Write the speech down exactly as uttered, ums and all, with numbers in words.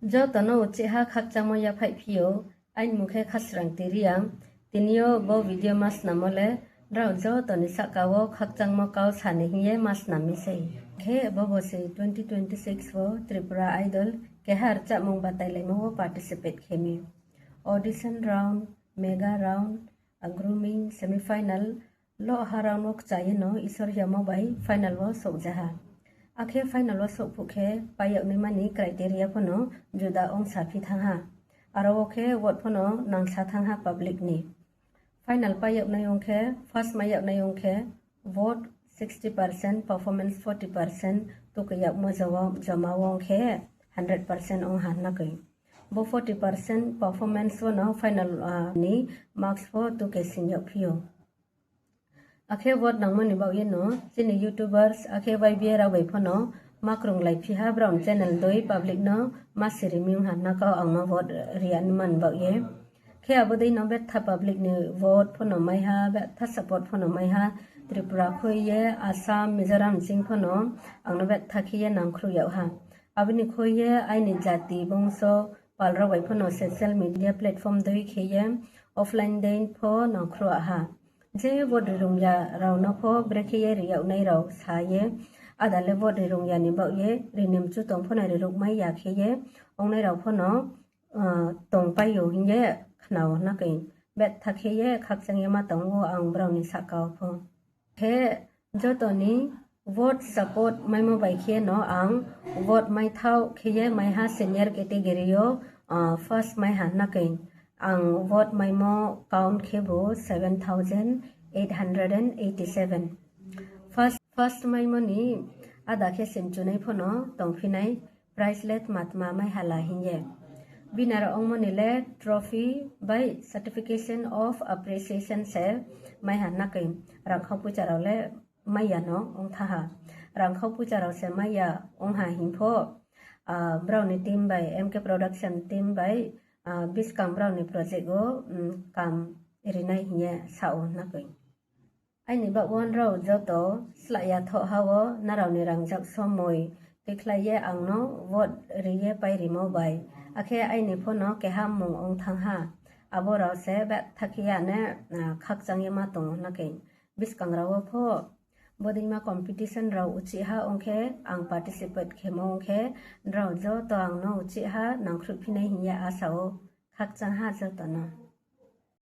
Joto no uchih ha khakchangmo yaphaih phi ou, aini mung khe Khasrang Tiriang. Tini yo bo video ma snammo le, nrao joto ni sahka wo khakchangmo kau sa ni hing ye ma snam mi sei. Khe bo bo se twenty twenty-six wo Tripura Idol keha rchahmung batailaimo wo participate khe mi. Audition round, mega round, grooming, semi final, loh ha round wo kcha ye no Isor yamo bai final wo souhja ha. Akhe final wo souh phuh khe pai yag naima ni criteria pho no juda ong saphi thanng ha. Aro wo khe vote pho no nangsa thanng ha public ni. Final pai yag nai ong khe, first mai yag nai ong khe, vote sixty percent, performance forty percent, tuke yagmo joma wo ong khe hundred percent ong ha hna khe. Bo forty percent performance wo no final ni marks pho tuke sing yagphi ou. Akhe vote nangmo ni baoh ye no chini YouTubers akhe Y B A rao bai pho no ma krunglaiphi ha, brao ni channel dei public no ma siri mi ong ha hna kau ang no vote ri ya ni man baoh ye. Khe abo dei no betha public ni vote pho no mai ha, betha support pho no mai ha. Tripura khui ye, Assam, Mizoram ching pho no ang no betha khe ye nangkhruh yag ha. Abo ni khui ye aini jati bongso pal rao bai pho no social media platform dei khe ye offline dei pho nangkhruh ha. Je vote rirung ya rao no pho brekhe ye ri yag nai rao sa ye, ada le vote rirung ya ni baoh ye ri ni mchu tong pho no riruhmai ya khe ye ongnai rao pho no tongpai ou hing ye khna ou hna khe. Betha khe ye khakchang ye ma tong ou ang brao ni sahka wo pho. Khe joto ni vote support maimo bai khe no ang vote maithaoh khe ye mai ha senior category yo first mai ha hna khe. Ang vote maimo count khe bo seven thousand eight hundred and eighty seven. First, first maimo ni ada khe simchunai pho no tongphi nai, prize le tma tma mai ha la hing ye. Winner ongmo ni le trophy bai certification of appreciation se mai ha hna khe, rangkhau poicha rao le mai ya no ong tha ha. Rangkhau poicha rao se mai ya ong ha hing pho, brao ni team bai, M K Production team bai, buskang brao ni project wo kam rinai hing ye sa ou hna khe. Aini baoh wo nrao joto slái ya thoh ha wo nrao ni rangzag somoi tuikhlai ye ang no vote ri ye pairimo bai, akhe aini pho no keha mmung ong thanng ha. Abo rao se betha khe ya ne khakchang ye ma tong ou hna khe. Buskang rao wo pho bodeima competition rao uchih ha ong khe, ang participate khemo ong khe, nrao joto ang no uchih ha nangkhruhphi nai hing ye asa ou. Khakchang ha joto no.